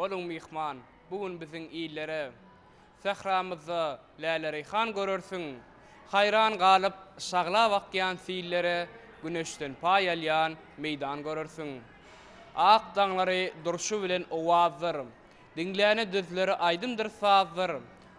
Boluň myhman, bu gün biziň illere. Sähramyzda läle-reýhan görersiň, Haýran galyp, şaglap akýan sillere Güneşden paý alýan meýdan görersiň. Ak daňlary durşy bilen owazdyr, Diňläne düzleri aýdymdyr sazdyr,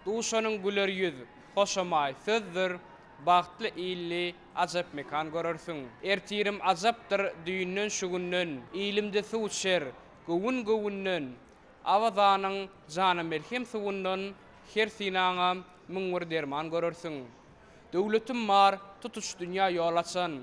Duşanyň güler ýüz, hoşamaý sözdür, Bagtly illi ajap mekan görersiň. Ertirim ajapdyr düýnden şu günden, Ilimde suw içer, göwün göwünden, Awazanyň jana melhem suwundan Her synaňa 1001 derman görersiň. Döwletim bar, tutuş dünýä ýol açan,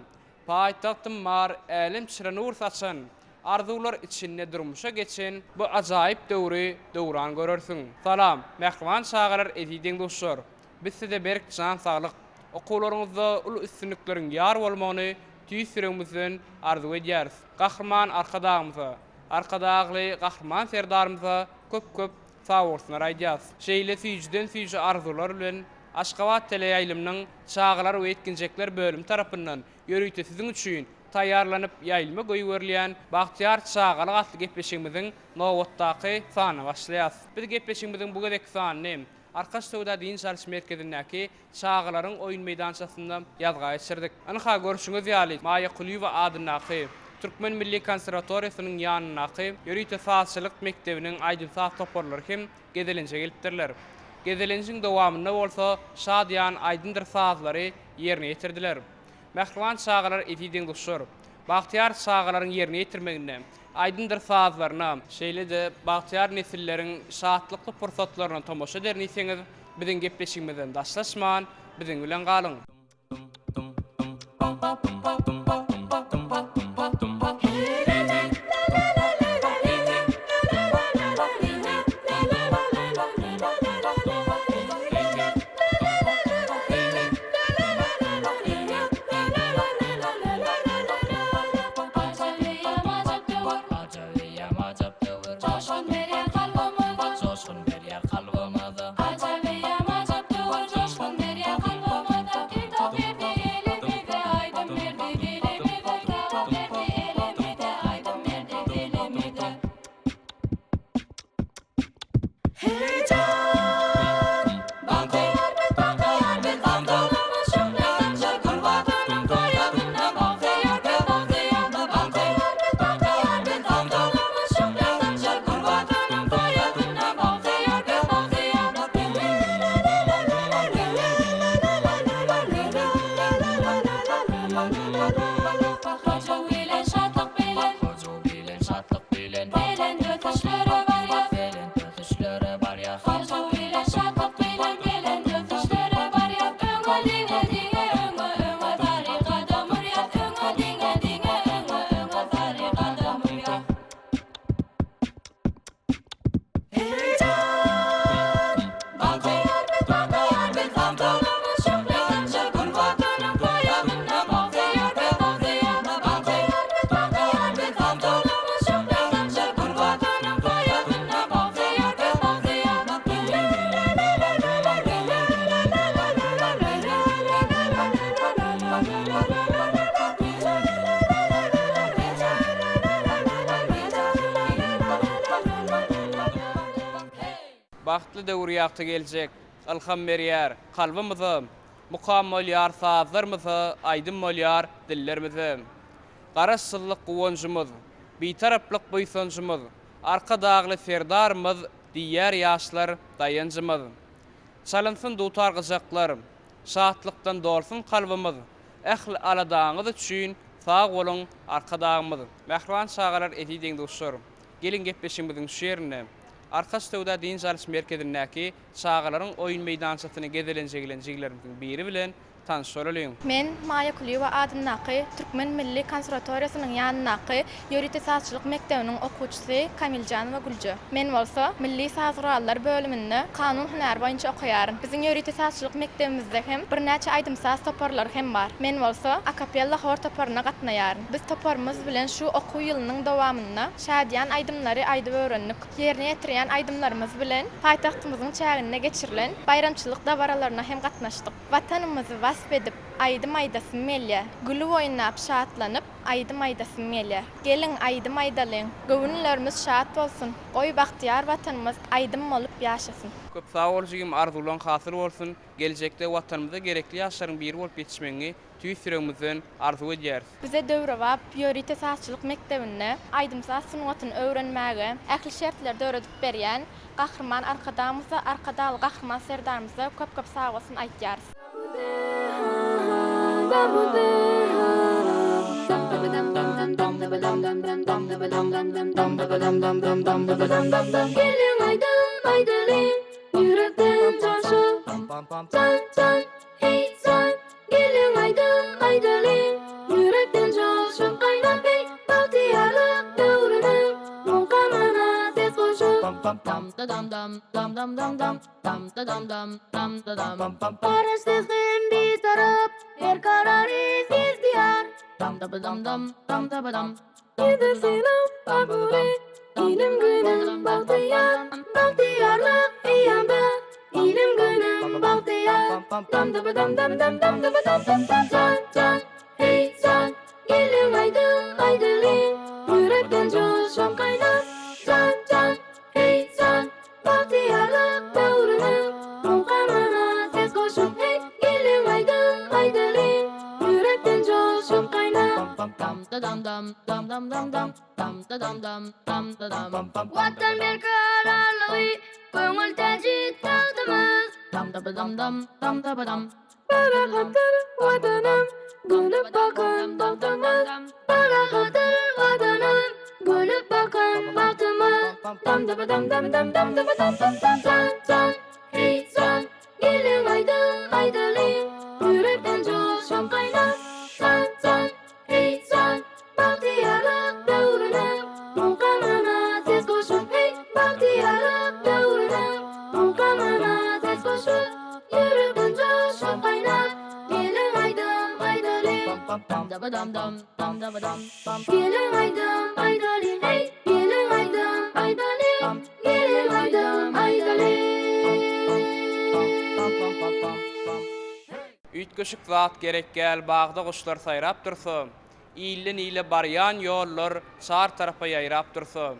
Paýtagtym bar, älem çyra nur saçan, Arzuwlar içinde durmuşa geçen Bu ajaýyp döwri döwran görersiň. Salam, mähriban çagalar, eziz deň-duşlar! Biz size berk jan saglyk, okuwlaryňyzda uly üstünlikleriň ýar bolmagyny tüýs ýüregimizden arzuw edýäris. Gahryman Arkadagymyza, Arkadagly Gahryman Serdarymyza köp-köp sagbolsunlar aýdýas. Şeýle süýjüden-süýji arzuwlar bilen Aşgabat teleýaýlymynyň Çagalar we ýetginjekler bölümi tarapyndan ýörite siziň üçin taýýarlanyp ýaýlyma goýberilýän Bagtyýar çagalyk atly gepleşigimiziň nobatdaky sanyna başlaýas. Biz gepleşigimiziň bu gezekki sanyny Arkaç söwda-dynç alyş merkezindäki çagalaryň oýun meýdançasynda ýazga geçirdik. Ynha, görşüňiz ýaly, Maýa Kulyýewa adyndaky Türkmen milli konserwatoriýasynyň ýanyndaky ýörite sazçylyk mekdebiniň aýdym-saz toparlary hem gezelenje gelipdirler. Gezelenjiň dowamynda bolsa şadyýan aýdymdyr sazlary ýerine ýetirdiler. Mähriban çagalar eziz deň-duşlar! Bagtyýar çagalaryň ýerine ýetirmeginde aýdymdyr sazlaryna, şeýle-de bagtyýar nesilleriň şatlykly pursatlaryna tomaşa ederin diýseňiz, biziň gepleşigimizden daşlaşman, biziň bilen galyň! Bagtly döwür ýagty geljek, Ylham berýär kalbymyza, Mukam bolýar sazlarymyza, Aýdym bolýar dillerimize. Garaşsyzlyk guwanjymyz, Bitaraplyk buýsanjymyz, Arkadagly Serdarymyz Diýýär ýaşlar daýanjymyz. Çalynsyn dutar gyjaklar, Şatlykdan dolsun kalbymyz, Ähli aladaňyz üçin sag boluň Arkadagymyz. Mähriban çagalar eziz deň-duşlar! Geliň gepleşigimiziň şu ýerinde Arkaç söwda dynç alyş merkezindäki çagalaryň oýun meýdançasyna gezelenje gelen jigilerimiziň biri bilen tanyş bolalyň. Men Maýa Kulyýewa adyndaky Türkmen milli konserwatoriýasynyň ýanyndaky ýörite sazçylyk mekdebiniň okuwçysy Kamiljanowa Gülje. Men bolsa Milli saz gurallar bölüminde kanun hünäri boýunça okaýaryn. Biziň ýörite sazçylyk mekdebimizde hem birnäçe aýdym-saz toparlary hem bar. Men bolsa akapella hor toparyna gatnaýaryn. Biz toparymyz bilen şu okuw ýylynyň dowamynda şadyýan aýdymlary aýdyp öwrendik. Ýerine ýetirýän aýdymlarymyz bilen paýtagtymyzyň çäginde geçirilen baýramçylyk dabaralaryna hem gatnaşdyk. Watanymyzy wasp edip, aýdym aýdasym gelýär. Gülüp oýnap, şatlanyp, aýdym aýdasym gelýär. Geliň, aýdym aýdalyň, göwünlerimiz şat bolsun, goý bagtyýar Watanymyz aýdym bolup ýaşasyn. Köp sag bol jigim arzuwlaň hasyl bolsun geljekde watanymyza gerekli ýaşlaryň biri bolup ýetişmegiňi tüýs ýüregimizden arzuw edýäris. Bize döwrebap ýörite sazçylyk mekdebinde aýdym-saz sungatyny öwrenmäge ähli şertleri döredip berýän Gahryman Arkadagymyza, Arkadagly Gahryman Serdarymyza köp-köp sagbolsun aýtýarys. Geliň aýdym aýdalyň, ýürekden joşup, Jan, jan, heý, jan, geliň aýdym aýdalyň, Ýürekden joşup gaýnap, heý, bagtyýarlyk döwrüniň Mukamyna ses goşup. Garaşsyz hem Bitarap, berkarar eziz Diýar. Ýedi sylag babury, ilim günüm bagtyýar, Bagtyýarlyk eýýamda, ilim günüm bagtyýar. Dam daba dam dam dam dam daba dam dam dam Jan jan, heý jan, geliň aýdym aýdalyň, Ýürekden joşup gaýnap, jan jan, heý jan, Bagtyýarlyk döwrüniň mukamyna ses goşup, heý, geliň aýdym aýdalyň, Ýürekden joşup gaýnap. Watan berkararlygy, köňül täji tagtymyz. Parahatdyr Watanym, gülüp bakan bagtymyz, Parahatdyr Watanym, gülüp bakan bagtymyz. Dam daba dam dam dam dam daba dam dam dam Jan jan, heý jan, geliň aýdym aýdalyň, Ýürekden joşup gaýnap, jan jan, heý jan, Bagtyýarlyk döwrüniň mukamyna ses goşup, heý, Bagtyýarlyk döwrüniň mukamyna ses goşup, Ýürekden joşup gaýnap, geliň aýdym aýdalyň. Geliň aýdym aýdalyň, heý, geliň aýdym aýdalyň, geliň aýdym aýdalyň. Üýtgeşik zat gerek gäl bagda guşlar saýrap dursa, Ilden ile barýan ýollar çar tarapa ýaýrap dursa,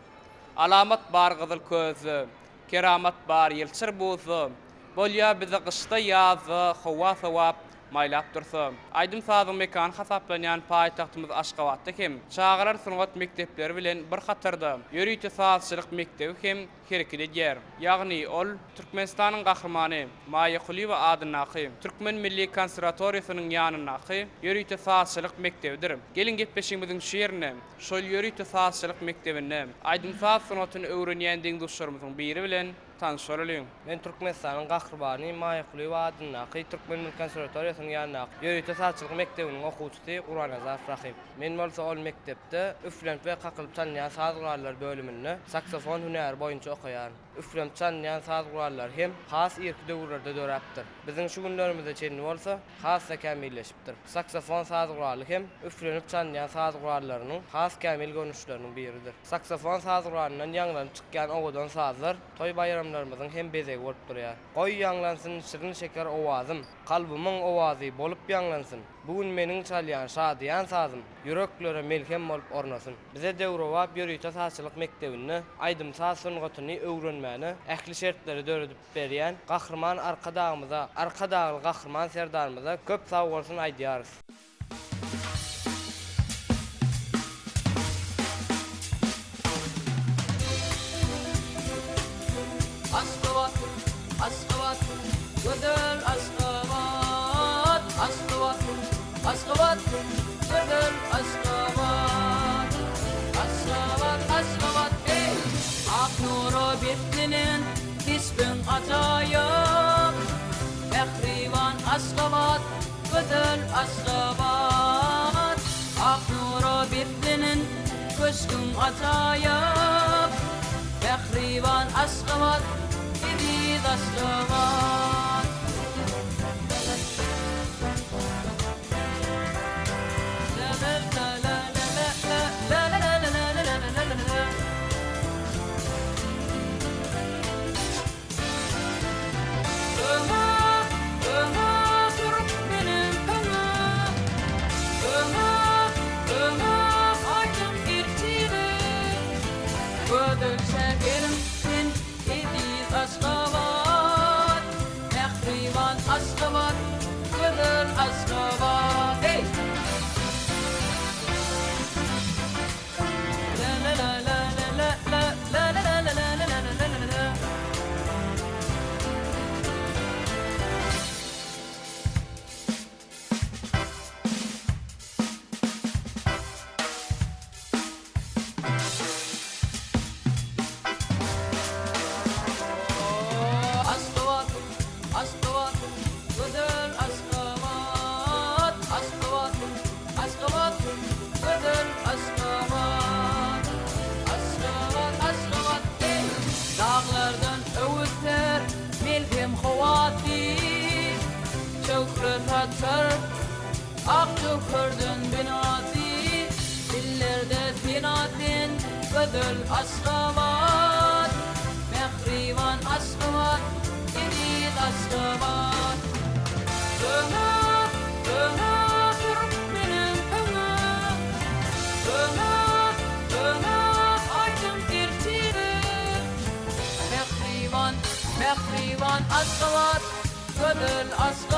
Alamat bar gyzyl közde, keramat bar ýylçyr buzda, Bolýa bize gyşda ýazda howa sowap, maýlap dursa. Aýdym-sazyň mekany hasaplanýan paýtagtymyz Aşgabatda hem çagalar sungat mekdepleri bilen bir hatarda ýörite sazçylyk mekdebi hem hereket edýär. Ýagny ol Türkmenistanyň Gahrymany Maýa Kulyýewa adyndaky Türkmen milli konserwatoriýasynyň ýanyndaky ýörite sazçylyk mekdebidir. Geliň gepleşigimiziň şu ýerinde şol ýörite sazçylyk mekdebinde aýdym-saz sungatyny öwrenýän deň-duşlarymyzyň biri bilen tanyş bolalyň. Men Türkmenistanyň Gahrymany Maýa Kulyýewa adyndaky Türkmen milli konserwatoriýasynyň ýanyndaky ýörite sazçylyk mekdebiniň okuwçysy Gurbannazarow Rahym. Men bolsa ol mekdepde üflenip we kakylyp çalynýan saz gurallary bölüminde saksofon hünäri boýunça okaýaryn. Üflenip çalynýan saz gurallary hem has irki döwürlerde döräpdir. Biziň şu günlerimize çenli bolsa has-da kämilleşipdir. Saksofon saz guraly hem üflenip çalynýan saz gurallarynyň has kämil görnüşleriniň biridir. Saksofon saz guralyndan ýaňlanyp çykýan owadan sazlar toý-baýramlarymyzyň hem bezegi bolup durýar. Goý ýaňlansyn şirin-şeker owazym, Kalbymyň owazy bolup ýaňlansyn. Bu gün meniň çalýan şadyýan sazym ýüreklere melhem bolup ornasyn. Bize döwrebap ýörite sazçylyk mekdebinde aýdym-saz sungatyny öwrenmäne ähli şertleri döredip berýän Gahryman Arkadagymyza, Arkadagly Gahryman Serdarymyza köp sagbolsun aýdýarys. Aşgabat, Aşgabat, gözel Aşgabat, Aşgabat, Aşgabat, gözel Aşgabat, Aşgabat, Aşgabat, eý! Ak nura beslenen keşbiň ajaýyp, Mähriban Aşgabat, gözel Aşgabat, Ak nura beslenen köşgüň ajaýyp, Mähriban Aşgabat, eziz Aşgabat. Öňe, öňe türkmeniň köňül. Gözel şäherim sen eziz Aşgabat. Mähriban Aşgabat, gözel Aşgabat. Eý! Aşgabat, Aşgabat, gözel Aşgabat, Aşgabat, Aşgabat, gözel Aşgabat, Aşgabat, Aşgabat, eý! Daglardan öwüser melhem howasy, Şöhle saçar ak jöwherden binasy, Dillerde sena sen, gözel Aşgabat, Mähriban Aşgabat, eziz Aşgabat. Öňe, öňe türkmenim öňe, Öňe, öňe aýdyň ertire. Mähriban, mähriban Aşgabat, gözel Aşgabat.